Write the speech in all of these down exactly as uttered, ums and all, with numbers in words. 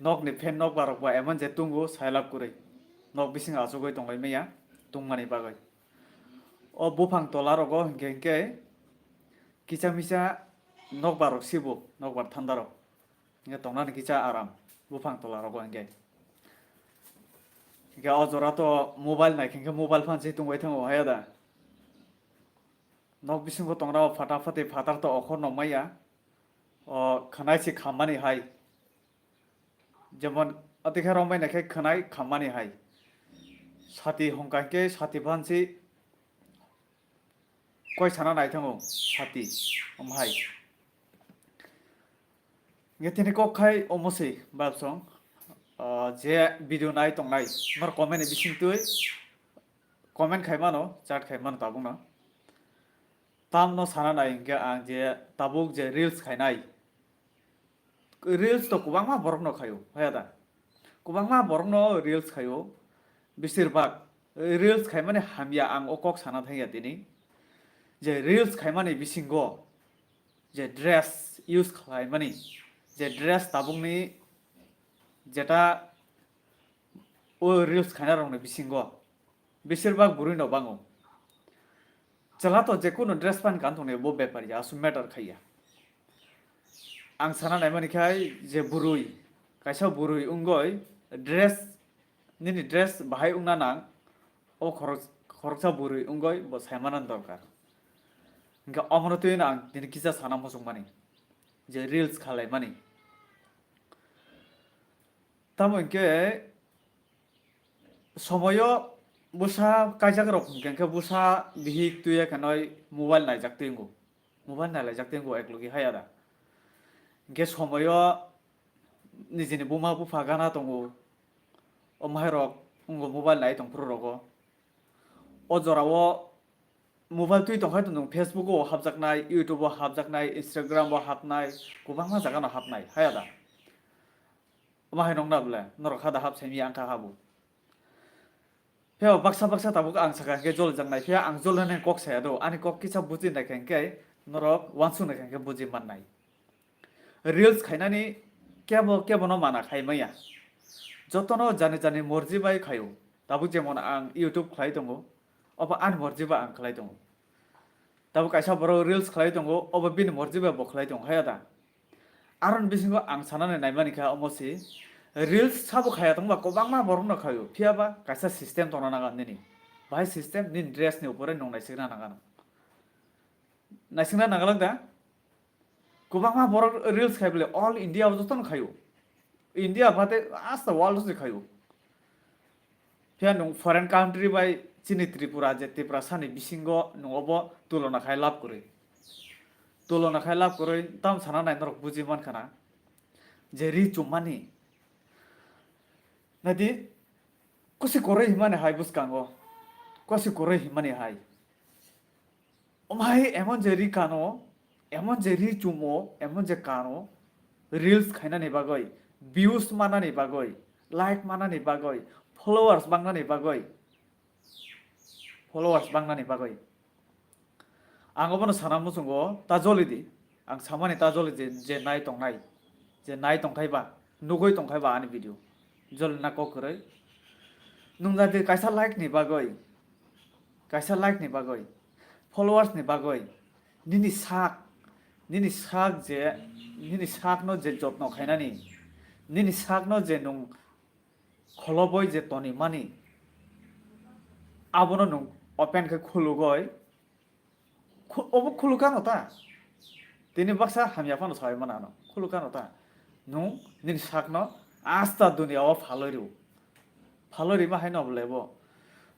Nokni fan nokbar rok bo emon je tungo sailab kwrwi. Nok bisingo achugwi tongwi maya tungmani bagwi. O buphang tola rogo hinkhe hinkhe kisa misa nokbar rok sibo, nokbar thanda rok. Hinkhe tongnani kisa aram buphang tola rogo hinkhe. Hinkhe o jora to mobile nai hinkhe mobile phan se tungwi thango haya da. Nok bisingo tongra o phata phati phatar to okhor no maya. O khwnai se khammani hai. Jemon, atikhe rombai naikhe khwnai khammani hai. Sati hongkha khe sati phansi koi sana naithango sati omhai. Nge tini kok khai omosi babsong, ah, je video nai tongnai, nor comment ni bising twi comment khai mano, chat khai mano tabuk no. Tamno sana nai hinkhe ang je tabuk je reels khainai. Reels to kwbangma borokno khaio, haya da? Kwbangma borokno reels khaio. Besir bak reels khaimani hamya ang o kok sana thangya tini. Je reels khaimani bisingo je dress use khlaimani, je dress tabukni jeta o reels khainai rokni bisingo besir bak bwrwi no bango. Chwla to je kunu dress phan kan tongni bo bepar ya, aswk matter khaiya. Ang sana naimani khai je bwrwi, kaisa bwrwi wngoi dress, nini dress bahai wngna nang, o khorok-, khoroksa bwrwi wngoi bo saimana dorkar. Hinkhe omono twi ang tini kisa sana muchungmani je reels khalaimani. Tamo hinkhe somoyo bwsa kaijak rok hinkhe, hinkhe bwsa bihik twiya khe noi mobile naijak twi wngo. Mobile nailaijak twi wngo eklogi haya da. Hinkhe somoyo nijini buma bupha gana tongo. O mahairok wngo mobile nai tongphuru rogo. O jorao mobile twi tongkhai tongthung, Facebook o hapjaknai, YouTube o hapjaknai, Instagram o hapnai, kwbangma jagano hapnai haya da. Omo hai nokna bwle norok hada hap saimi ang kha habo. Phiya baksa baksa tabuk ang saka hinkhe jolijaknai, phiya ang joljaknai kok saya do, ani kok kisa buji naikha hinkhe norok uansuk naikha hinkhe buji mannai. Reels khainani kebo kebono mana khai maya. Jotono jani jani morji bai khaio. Tabuk jemon ang YouTube khlai tongo, obo ani morji bai ang khlai tongo. Tabuk kaisa borok reels khlai tongo, obo bini morji bai bo khlai tongo, haya da? Aroni bisingo ang sanani naimani kha omo si, reels sabo khaya tongba kwbangma borokno khaio, phiya ba kaisa system tongna nango nini. Bahai system nini dress ni upore nwng naisikna nango. Naisikna nango da? Kwbangma borok reels khai bole all India o jotono khaio. India bade asta world se khaio. Phiya nwng foreign country bai chini Tripura je Tiprasa ni bisingo nwng obo tulona khai lab kwrwi. Tulona khai lab kwrwi tam sana nai norok buji man khana je ri chummani. Nadi kusi koroi himani hai bwskango. Kusi koroi himani hai. Omhai emon je ri kano, emon je ri chumo, emon je kano, reels khainani bagwi, views manani bagwi, like manani bagwi, followers bangnani bagwi, followers bangnani bagwi. Ang obono sana muchungo ta joli di, ang samani ta joli je, je nai tongnai, je nai tongthai ba, nugwi tongthai ba ani video. Jolina kok kwrwi. Nwng jati kaisa like ni bagwi, kaisa like ni bagwi, followers ni bagwi, nini sak, nini sak je, nini sakno je jotno khainani, nini sakno je nwng kholoboi je tonimani, abono nwng open khe khulugoi, Khu-, obo khulukano ta. Tini baksa hamya phano sawi mano ano. Khulukano ta. Nwng nini sakno asta dunia o phalwi rw. Phalwi rima hai no bole bo.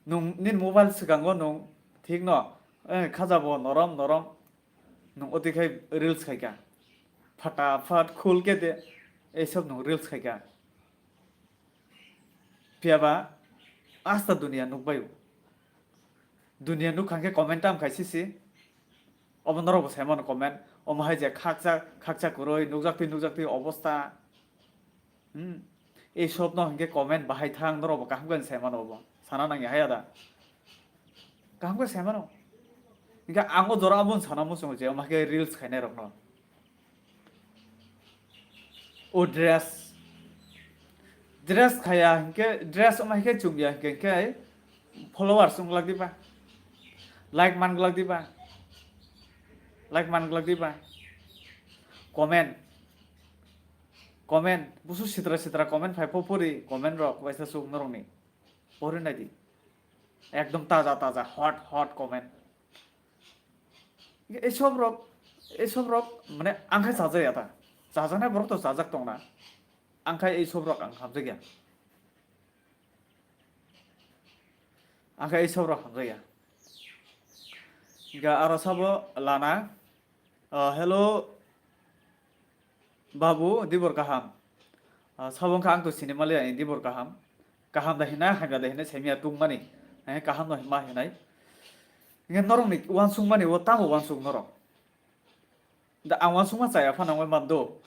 Nwng nini mobile swkango nwng thik no, eh, khaja bo norom norom. Nwng oti khai reels khaika. Phata phat khul ke de. Ei sob nwng reels khaika. Phiya ba asta dunia nukbaio. Dunia nukha khe comment tam khai sisi. Obo norok bo sai mano comment. Omo hai je khakcha, khakcha kwrwi, nukjak twi, nukjak twi obostha. Hmm. Ei sob no hinkhe comment bahai thang, norok bo kaham khe sai mano obo. Sana nangya haya da. Kaham khe sai mano. Hinkhe ang o jora aboni sana muchungo je omo hai khe reels khainai rokno. O dress, Dress khaya hinkhe, dress wngma hinkhe chumya hinkhe, hinkhe followers wng glak diba? Like man glak diba? Like man glak diba? Comment, comment, busu sitra sitra comment phai pho pori, comment rok waisa suk norokni. Pori nai di. Ekdom taja taja, hot hot comment. Ei sob rok, ei sob rok, mane, ang khai chajakya ta. Chajaknai borok to chajak tongna. Ang khai ei sob rok ang hamjakya. Ang khai ei sob rok hamjakya. Ga aro sabo lana. Ah, hello. Babu, dibor kaham. Ah, sabo wngkha ang to sini maliya, eh, dibor kaham. Kaham da hina, hamya da hina, semiya tungmani. Eh, kaham no ma hinai. Nge norok ni wansuk mani, o tamo wansuk norok. Da ang wansuk ma chaya phano wngwi man do.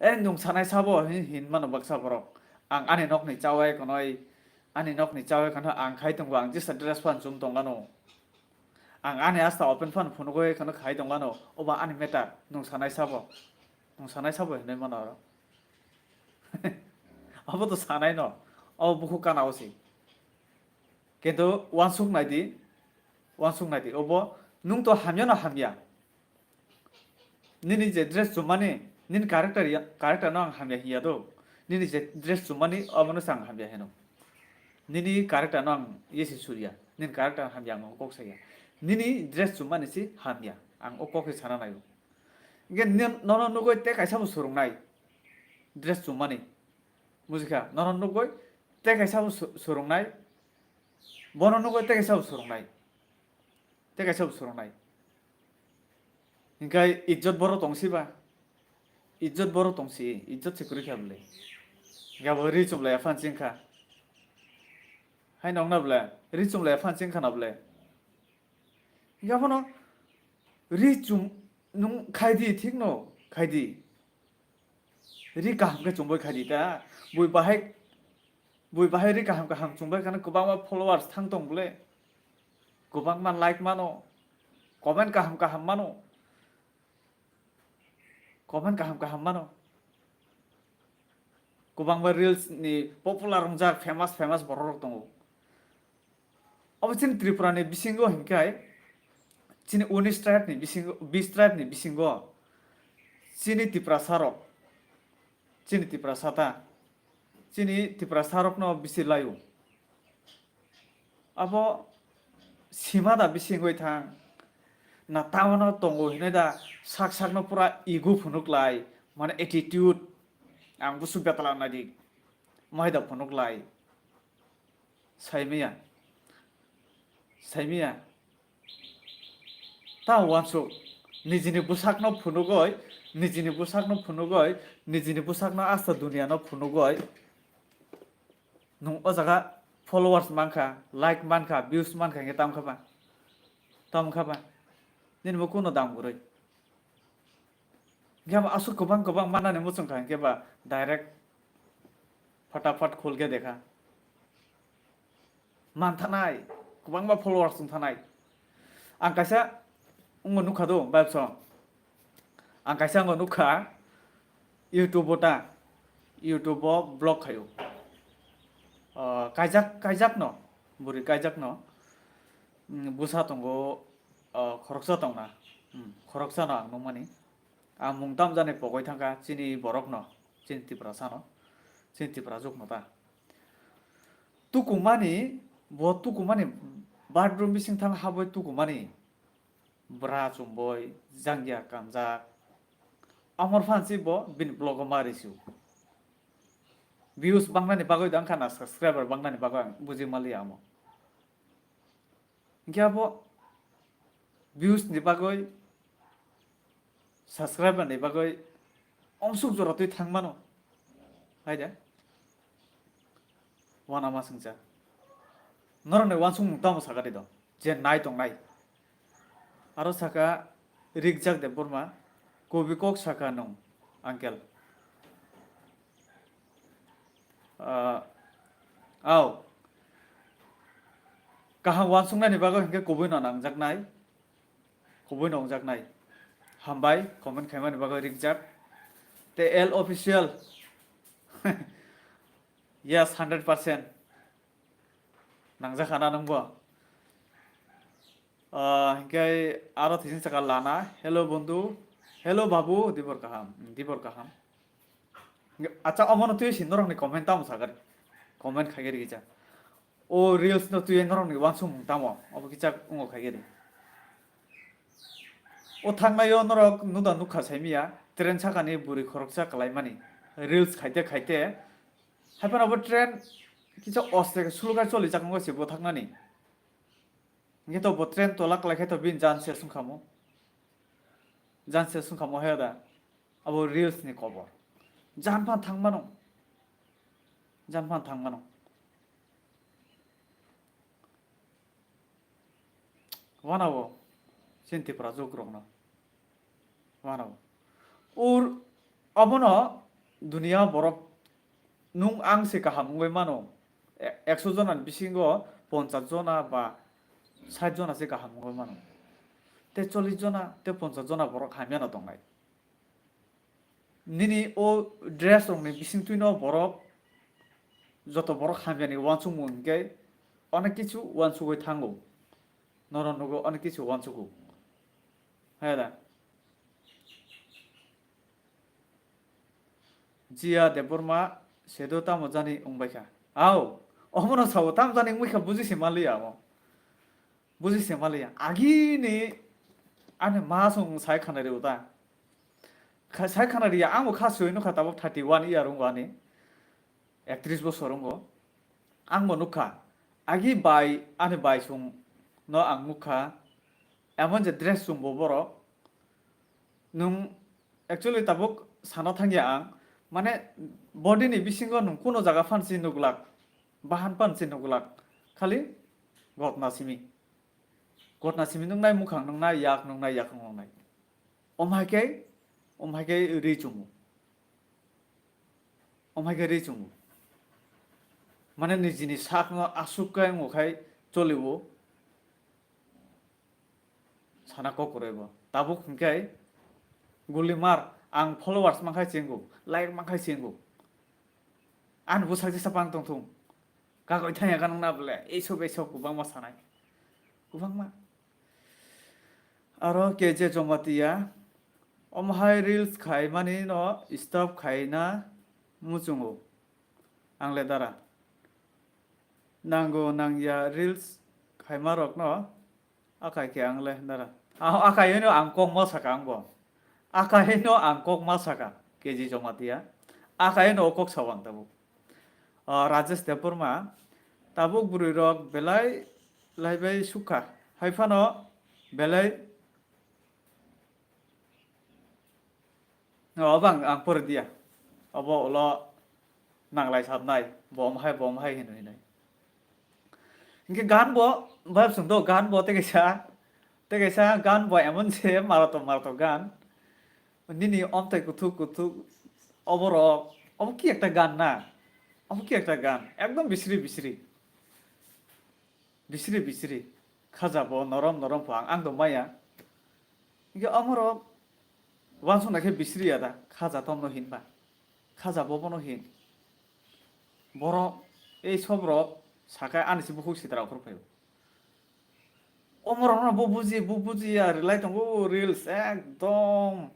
Eh, nung sanai sabo, hin, hin mano baksa borok. Ang ani nok ni chawai konoi, ani nok ni chawai kono ang khai tongo, ang jesa dress phan chum tongano. Ang ani asta open phan phunugwi kono khai tongano, oba ani matter, nung sanai sabo. Nung sanai sabo hinwi mano oro. Abo to sanai no, abo bukhuk kana o si. Kintu wansuk nai di, wansuk nai di, obo nung to hamya no hamya. Nini je dress chumani, nini character ya, character no ang hamya hiya do. Nini je dress chumani, obono se ang hamya hino. Nini character no ang yesi surya. Nini character hamya ang kok saya. Nini dress chumani si hamya. Ang o kok se sana nayo. Nge nono nugoi te kaisa bo surungnai. Dress chumani. Bujikha, nono nugoi te kaisa bo su-, surungnai. Bono nugoi te kaisa bo surungnai. Te kaisa bo surungnai. Hinkhe ijjot boro tongsiba. Ijjot boro tongsi, ijjot se kwrwi kha bwle. Hinkhe abo ri chumlai aphan chengkha. Hai nokna bwle, ri chumlai aphan chengkha na bwle. Hinkhe abono ri chum nung khai di, thik no khai di. Ri kaham khe chumbai khai di ta. Bui bahai, bui bahai ri kaham kaham chumbai khana kwbangma followers thang tong bwle. Kwbangma like mano. Comment kaham kaham mano. Comment kaham kaham mano. Kwbangma reels ni popular wngjak, famous famous borok rok tongo. Obo chini Tripura ni bisingo hinkhe chini unis tribe ni bisingo, bis tribe ni bisingo chini Tiprasa rok, chini Tiprasa ta, chini Tiprasa rok no bisi laio. Abo sima da bisingwi thang na, tamo no tongo hinwi da sak sak no pura ego phunuk lai, mane attitude, ang busu betala nai di, mohai da phunuk lai. Saimaya, saimaya. Ta wansuk, nijini bwsakno phunugoi, nijini bwsakno phunugoi, nijini bwsakno asta duniano phunugoi. Nung o jaga followers mankha, like mankha, views mankha, hinkhe tamkha ba? Tamkha ba? Nini bo kuno dam kwrwi. Hinkhe ba aswk kwbang kwbang mannani muchungkha hinkhe ba direct phataphat khulkhe dekha. Manthanai, kwbangma followers wngthanai. Ang kaisa wngmo nukha do, Babson. Ang kaisa wngmo nukha, YouTube o ta, YouTube o vlog khaio. Ah, kaijak, kaijak no, bwrwi kaijak no. Mm, bwsa tongo, ah, khoroksa tongna. Mm, khoroksa no ang nukmani. Ang mung tam jani pogoi thangkha chini borok no, chini Tiprasa no, chini Tiprajwk no ta. Tukumani, bo tukumani, bathroom bising thang habwi tukumani. Bra chumboi, jangya kanjak. Amor phansi bo bini vlog o ma risiu. Views bangnani bagwi dang khana, subscriber bangnani bagwi ang buji maliya amo. Hinkhe abo views ni bagwi, subscriber ni bagwi ongsuk jora twi thang mano. Hai de? Wana ma singcha. Norok ni wansukmung tamo saka di do. Je nai tong nai. Aro saka Rikjak Debbarma, kobi kok saka nung, uncle. Ah, au. Kaham wansuknani bagwi hinkhe kubui no nangjaknai. Kubui no wngjaknai. Hambai, comment khaimani bagwi Rikjak. Te L official. Yes, hundred percent. Nangjakha na nwngbo? Ah, hinkhe aro thising saka lana. Hello bondhu. Hello babu. Dibor kaham. Hmm, dibor kaham. Acha, omono twi si norokni comment tamo sakari. Comment khaigari kisa. O reels no twi norokni wansukmung tamo. Obo kisa wngo khaigari. O thangnaio norok nuda nukha saimiya. Train sakani bwrwi khoroksa kalaimani. Reels khaite khaite. Haiphano bo train kisa oste sulukha choli chakmung se bo thangnani. Hinkhe to bo train tola kwlai khe to bini jan se sungkhamo. Jan se sungkhamo he da. Abo reels ni kobor. Jan phan thang mano. Jan phan thang mano. Wanao. Chini Tripura jok rokno. Wanao. Ur, obono dunia borok nwng ang se kaham wngwi mano. E-, ekso jona ni bisingo ponchas jona ba sait jona se kaham wngwi mano. Tei chollish jona, tei ponchas jona borok hamya no tongnai. Nini o dress rokni bisingtwi no borok, joto borok hamya ni wansukmung hinkhe onek kichu wansugwi thango. Norok nugo onek kichu wansugo. He da. Jia Debbarma sedo tamo jani wngbaikha. Ao, omono sao tamo jani wngbaikha buji se manliya amo. Buji se manliya. Agini ani ma song sai khana rw ta. Kha-, sai khana riya, ang bo kha sui nukha tabuk thirty one year wngbo ani. Ektrish bosor wngbo. Ang bo nukha. Agi bai, ani bai song no ang nukha. Emon je dress chumbo borok. Nwng actually tabuk sana thangya ang, mane body ni bisingo nwng kuno jaga phan si nuglak, bahan phan si nuglak, khali gotna simi. Gotna simi nungnai, mukhang nungnai, yak nungnai, yakung nungnai. Omhai khe, omhai khe ri chumu. Omhai khe ri chumu. Mane nijini sakno asuk khe wngkha choliwo. Sana kok kwrwi bo. Tabuk hinkhe guli mar, ang followers mankha chengo, like mankha chengo. Ani bwsak jesa pang tongthung. Kagoi thangya ganang na bole, eiso beiso kwbangma sanai. Kwbangma. Aro K J Jamatia, omohai reels khaimani no stop khaina muchungo. Ang le dara. Nango nangya reels khaima rokno akai khe ang le dara. Ah, akai no ang kok ma saka ang bo. Akai no ang kok ma saka K J Jamatia. Akai no kok sawang tabuk. Ah, Rajesh Debbarma, tabuk bwrwi rok belai laibai sukha. Haiphano belai No, obo ang, ang pore dia. Obo ulo nanglai sabnai, bo omo hai, bo omo hai hinwi hinwi. Hinkhe gan bo, bai swng do, gan bo tei kaisa, tei kaisa gan bo emon se marato marato gan. Nini omtai kuthuk kuthuk, oborok, obo ki ekta gan na? Obo ki ekta gan? Ekdom bisri bisri. Bisri bisri. Khaja bo norom norom pho ang, ang do maya. Hinkhe omorok wansukna khe bisri ya da, khaja tomno hin ba? Khaja bo bono hin. Borok, ei sob rok sakai ani se bukhuk sitra okhor phaio. Omorokno bo buji, bo buji ya, rwlai tongo reels ekdom.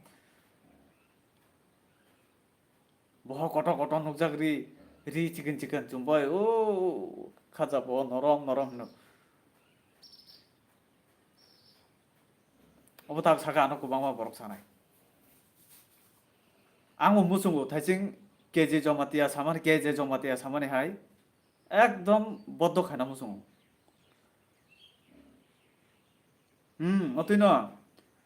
Boho kotor kotor nukjak ri, ri chikon chikon chumbai, o khaja bo norom norom hino. Obo tak saka ano kwbangma borok sanai. Ang bo muchungo thaising K J Jamatia samani, K J Jamatia samani hai ekdom boddo khaina muchungo. Hmm, otwino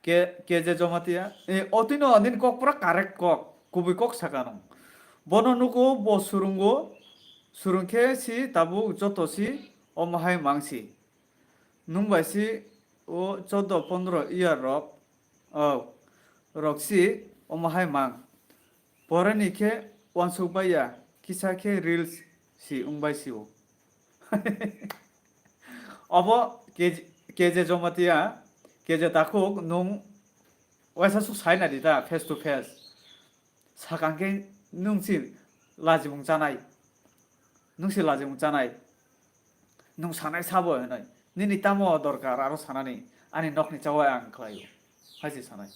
K-, K J Jamatia. Eh, otwino nini kok pura correct kok. Kubui kok saka nung. Bono nugo bo surungo, surung khe si tabuk joto si omo hai mang si. Nung bai si o choudo pondro year rok, oh, rok si omo hai mang. Pore ni khe uansuk bai ya, kisa khe reels si wng bai si o. Obo K J, K J Jamatia, K J Takhuk, nwng waisa suk sai nai di ta, face to face. Sakang khe nwng si lajimung chanai. Nwng se lajimung chanai. Nwng sanai sabo hinwi. Nini tamo dorkar aro sanani? Ani nokni chawai ang khlaio. Hai se sanai.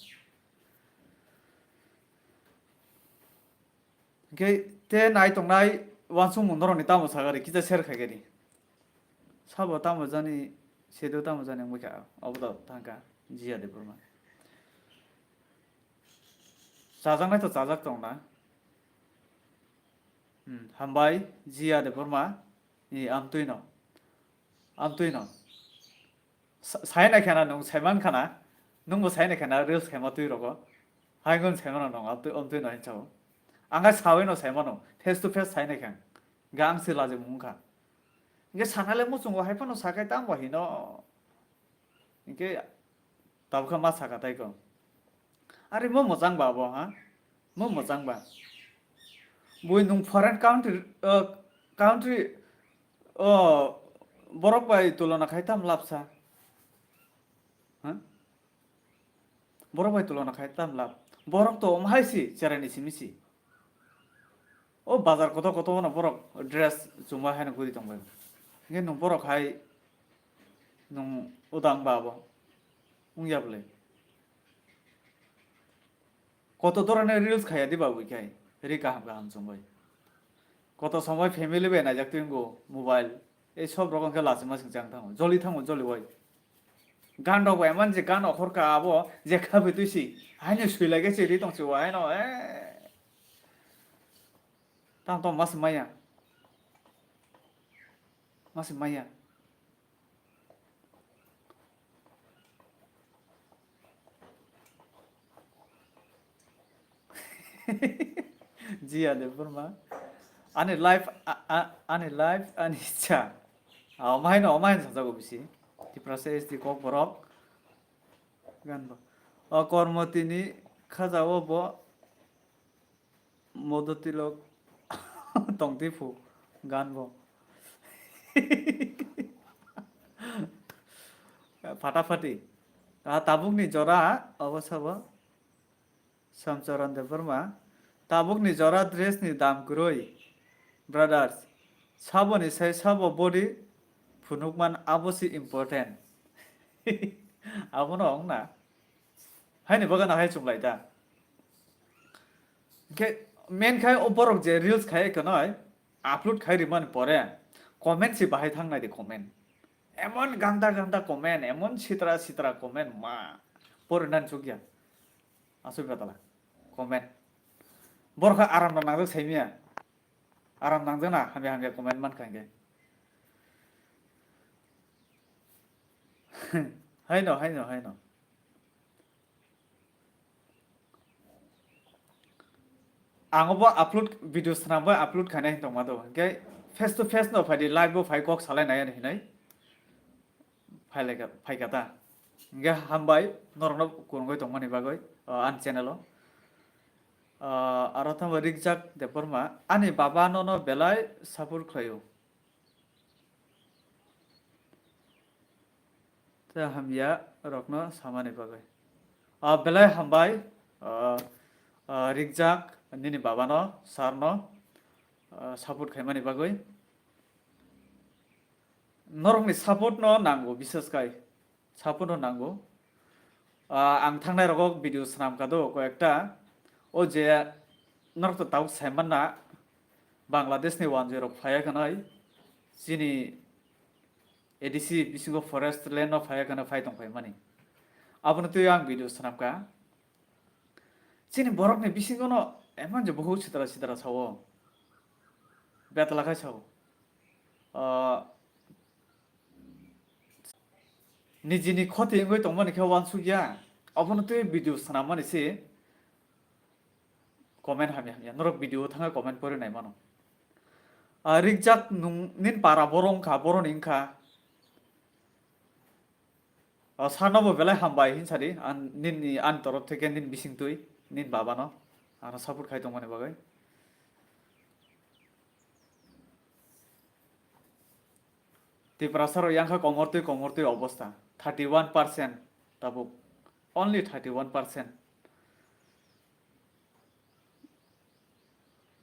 Hwnkhe te nai tongnai uansukmung norokni tamo sagari kisa share khaigari. Sabo tamo jani, sedo tamo jani wngwi kha, obo to thangkha Jiya Debbarma. Chajaknai to chajak tongna. Hmm, hambai Jiya Debbarma ni amtwi no. Amtwi no. Sa-, sai nai khana, nwng saiman khana, nwngbo sai nai khana reels khaima twi rogo. Hai ngun saimano nwng, amtwi, amtwi no hinsa o. Ang hai sawi no saimano, face to face sai nai kha. Ga ang se lajimung wngkha. Hwnkhe sanale muchungo hai phano sakai tamo hino. Hwnkhe tabukha ma saka tai ko. Are mo mwchang ba bo, ha? Mo mwchang ba. Bui nwng foreign country, uh, country, oh, borok bai tulona khai tam labsa. Ha? Borok bai tulona khai tam lab. Borok to omo hai si, cherai ni simi si. O bazar kotor kotor no borok dress chumui haino guri tong bai. Hwnkhe nwng borok hai nwng udang ba bo wngya bwle. Koto dorani reels khaya di ba bui khai ri kaham kaham chumui. Koto somoi family bai naijak twi wngo mobile. Ei sob rok hwnkhe lachima singchang thango. Joli thango joli bai. Gan rok bai man je gan okhor ka abo je khabi twi si. Haino sui lage se ri tong si o haino eh. Tang tong mas maya. Mas maya. Jiya Debbarma. Ani life, a, a, ani life, ani ichha. Ah, omahaino, omahaino sajago bisi. Tiprasa S D Kokborok. Gan bo. O kormo tini khajao bo. Modotilok tongtwi phu gan bo. Fatafati. Ah, tabukni jora obo sabo. Samcharan Debbarma. Tabukni jora dress ni dam kwrwi. Brothers. Saboni sai sabo body phunukman abo si important. Abono wngna. Haini bagana hai chumlai da. Hwnkhe men khai o borok je reels khai kanai upload khai rimani pore comment si bahai thangnai di comment. Emon ganda ganda comment, emon sitra sitra comment ma pore nan chukya. Asuk betala comment. Borok kha aram rok nangjak saimya. Aram nangjak na hamya hamya comment man kha hwnkhe. Haino, haino, haino. Ang obo upload, video swnambai upload khainai hinwi tongma do. Hwnkhe face to face no phai di, live bo phai kok salai nai hinwi. Phai lai kha, phai kha ta. Hwnkhe hambai norokno kwrwngwi tongmani bagwi, o, ani channel o. O, aro tamo Rikjak Debbarma, ani baba nono belai support khlaio. Tei hamya rokno samani bagwi. Ah, belai hambai, ah, ah, Rikjak nini babano, sarno, ah, support khaimani bagwi. Norokni support no nango, bises kai. Support no nango. Ah, ang thangnai rogo video swnam kado koyekta. O je norok to tabuk saimanna Bangladesh ni wanjwi rok phaiya khanai. Chini A D C bisingo forest land no phaiya khana phai tong phaimani. Abono twi ang video swnam ka. Chini borokni bisingo no emon je buhuk sitra sitra sao. Betla khai sao. Ah, nijini khoti wngwi tongmani khe uansukya. Abono twi video swnammani se comment hamya hamya. Norok video thangwi comment pori nai mano. Ah, Rikjak nung nin para boro wngkha, boroni wngkha. O, sarno bo belai hambai hin sadi, an, nini, ani torof theke nini bising twi, nini babano, ano support khai tongmani bagwi. Tiprasa rok yang kha komor twi, komor twi obostha, thirty one percent tabuk, only thirty one percent.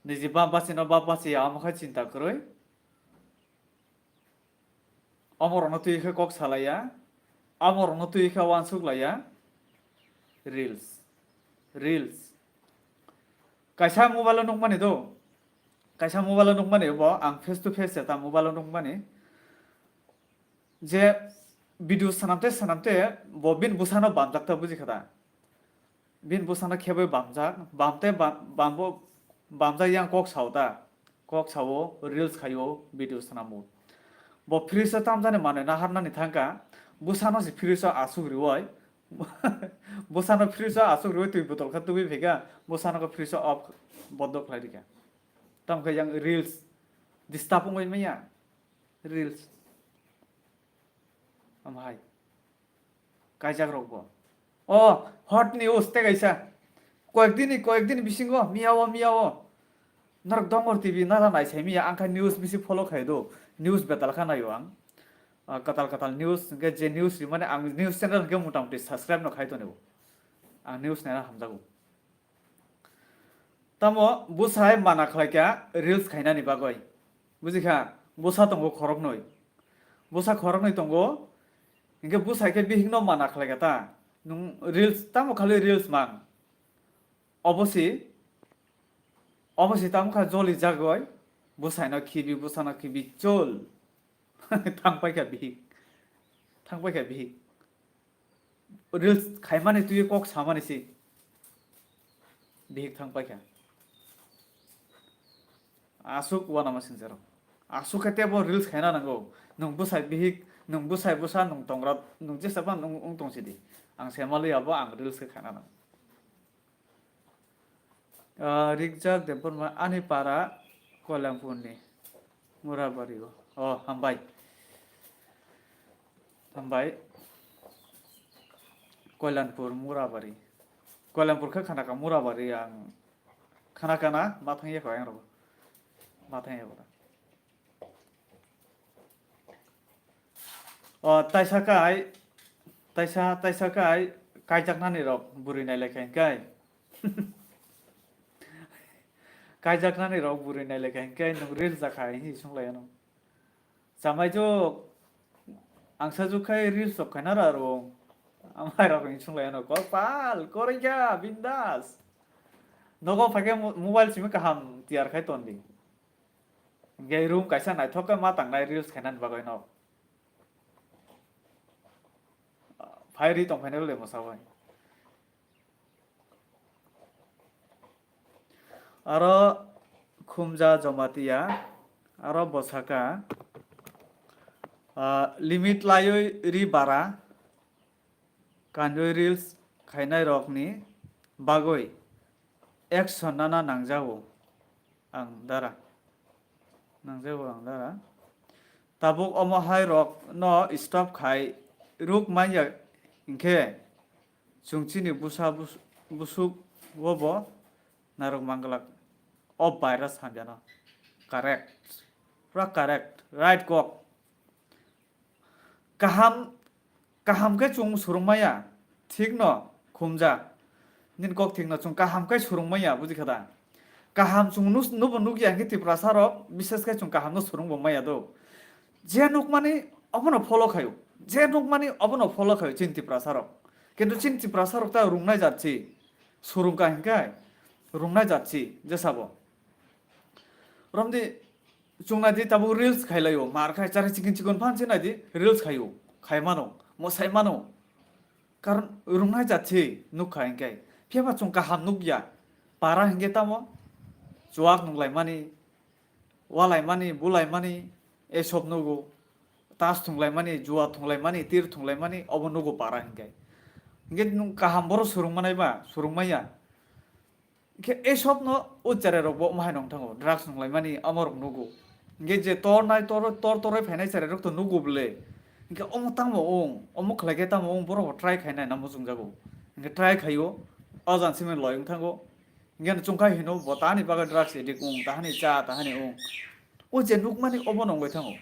Niji bap bachino bap bachi ya, omo khe chinta kwrwi. Omorokno twi khe kok salaiya, amorokno twi khe uansuk laiya. Reels, reels. Kaisa mobile o nukmani do, kaisa mobile o nukmani bo ang face to face ta mobile o nukmani. Je video swnamte swnamte bo bini bwsano bamjak ta, bujikha da? Bini bwsano khebwi bamjak, bamte bam-, bambo, bamjak yang kok sao ta, kok sao, reels khaio, video swnamo. Bo fridge o tamjani manwi naharnani thangkha, bwsano se fridge o asuk riwoi, bwsano fridge o asuk riwoi twi botol khe tubui phaikha, bwsano khe fridge o off bondo khlai rikha. Tamo khe yang reels disturb wngwi manya, reels. Amhai kaijak rok bo. O, hot news tei kaisa. Koyek dini, koyek dini bisingo, miyao, miyao. Norok Dongor T V nara nai sai miya, ang kha news bisi follow khai do. News betal kha naio ang. Ah, katal katal news, hwnkhe je news rimani ang news channel hwnkhe mota moti subscribe no khai tongo. Ang news naina hamjago. Tamo bwsai mana khlaikha reels khainani bagwi. Bujikha, bwsa tongo khoroknwi. Bwsa khoroknwi tongo, hinkhe bwsai khe bihikno mana khlaikha ta. Nwng reels, tamo khali reels mang. Obosi, obosi tamo kha joli jagoi, bwsaino khibi, bwsano khibi chol. Thangpaikha bihik. Thangpaikha bihik. Reels khaimani twi kok samani se. Bihik thang paikha. Aswk uanama sinjaro. Aswk khe tebo reels khaina nango. Nwng bwsai bihik, nwng bwsai bwsa, nwng tongra, nwng jesa phano nwng wng tong sidi. Ang se maliya bo ang reels khe khaina nango. Ah, Rikjak Debbarma, ani para Koilampurni Murabari o. Oh, hambai. Hambai. Koilampur, Murabari. Koilampur khe khanaka, Murabari ang khanaka na, ma thang yakho ang rogo. Ma thang yakho. O, taisa kai, taisa, taisa kai, kaijaknani rok bwrwi nailai kha hingkai. Kaijaknani rok bwrwi nailai kha hingkai, nwng reels jakha hinwi swnglaio. Chamaichuk, ang sajuk khai reels rok khaina ra rung. Amai rok hinwi swnglaio, kopal, korikha, bindas. Nogo phaikhe mo-, mobile simi kaham tiyar khai tondi. Hinkhe room kaisa naithok khe ma tangnai reels khainani bagwi no. Phai ri tong phainai le mwsa bai. Aro Khumja Jamatia, aro bo saka, ah, limit laiwi ri bara, kanjwi reels khainai rokni bagwi action nana nangjago ang dara. Nangjago ang dara. Tabuk omo hai rok no stop khai ruk manya hinkhe chwng chini bwsa bus-, busuk o bo narwk manglak. O virus hamya no. Correct. Pura correct. Right kok. Kaham, kaham khe chwng swrwng maya, thik no, Khumja. Nini kok thik no, chwng kaham khe swrwng maya, buji kha da? Kaham chwng nus-, nubo nukya hinkhe Tiprasa rok, bises khe chwng kaham no swrwng bo maya do. Je nukmani obono follow khayo, je nukmani obono follow khayo chini Tiprasa rok. Kintu chini Tiprasa rok ta rungnai jat si, swrwng kha hinkhe rungnai jat si, jesa bo. Romdi, chwng naidi tabuk reels khailaio, mar khai chari chikon chikon phan se naidi reels khaio, khai mano, mwsai mano. Karon rungnai jat se nukha hinkhe. Phiyaba chwng kaham nukya. Para hinkhe tamo chuak nunglaimani, walaimani, bulaimani, esob nugo. Tas thunglaimani, jua thunglaimani, tir thunglaimani, obo nugo para hinkhe. Hinkhe nwng kaham boro swrwng manai ba, swrwng manya. Hinkhe ei sop no o cherai rok bo omo hai nong thango, drugs nung lai mani omo rok nugo. Hinkhe je tor nai tor, tor toroi phainai cherai rok to nugo bole. Hinkhe omo tamo ong, omo khlai khe tamo ong, borok bo try khai nai na muchung jago. Hinkhe try khai o, o jang simi loi wng thango. Hinkhe chwng khai hino bo tani bagwi drugs addict ong, tahani cha, tahani ong. O je nukmani obo nongoi thango.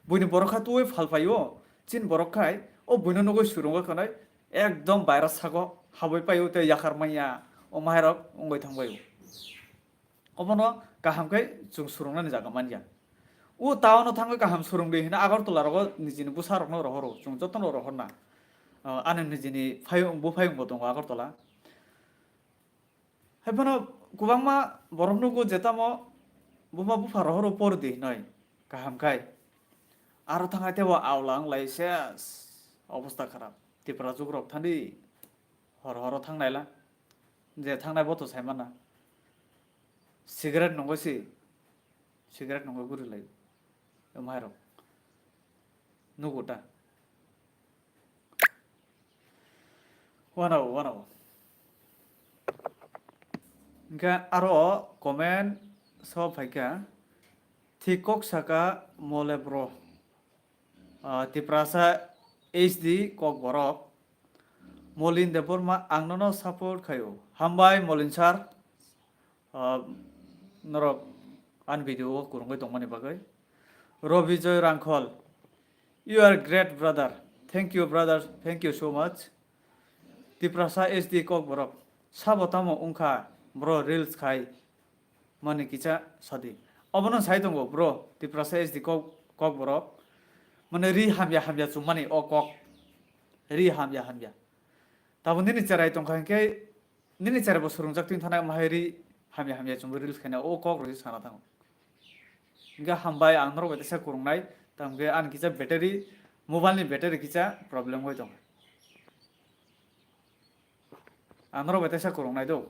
Buini borok kha tuwi phal phai o, chini borok khai o buino nugui surungo khwnai. Ekdom virus sago habwi paio tei yakar manya, omo hai rok wngwi thang baio. Obono kaham khe chwng swrwngnani jaga manya. O town o thangwi kaham swrwng di hino Agartala rogo nijini bwsa rokno rohoro, chwng jotono rohorna. Ah, ani nijini phayung, buphayung bo tongo Agartala. Hai phano kwbangma borok nugo je tamo buma bupha rohoro por di hinoi kaham khai. Aro thang hai tebo aula wng lai ses obostha kharap. Tipra jugrok thani hor horo thang naila. Je thangnai bo to sai mana. Cigarette nungwi si. Cigarette nungwi guri lai. Amhairok. Nugo ta. Wanao, wanao. Hingke aro comment so phaikha, thik kok saka mole bro. Ah, Tiprasa H D Kokborok. Molin Debbarma ang nono support khaio. Hambai Molin sir. Ah, norok ani video o kwrwngwi tongmani bagwi. Robijoy Rangkhol, you are great brother. Thank you brother, thank you so much. Tiprasa H D Kokborok, sabo tamo wngkha bro reels khai mani kisa sadi. Obono sai tongo bro, Tiprasa H D Kok, Kokborok. Mane ri hamya hamya chumani o kok. Ri hamya hamya. Tabo nini cherai tongkha hingke nini chera bo swrwngjak twi thanai mahai ri hamya hamya chumui reels khaina o kok rwui sana thango. Hingke hambai ang norok bai teisa kwrwngnai, tamo khe ani kisa battery, mobile ni battery kisa problem wngwi tongo. Ang norok bai teisa kwrwngnai do,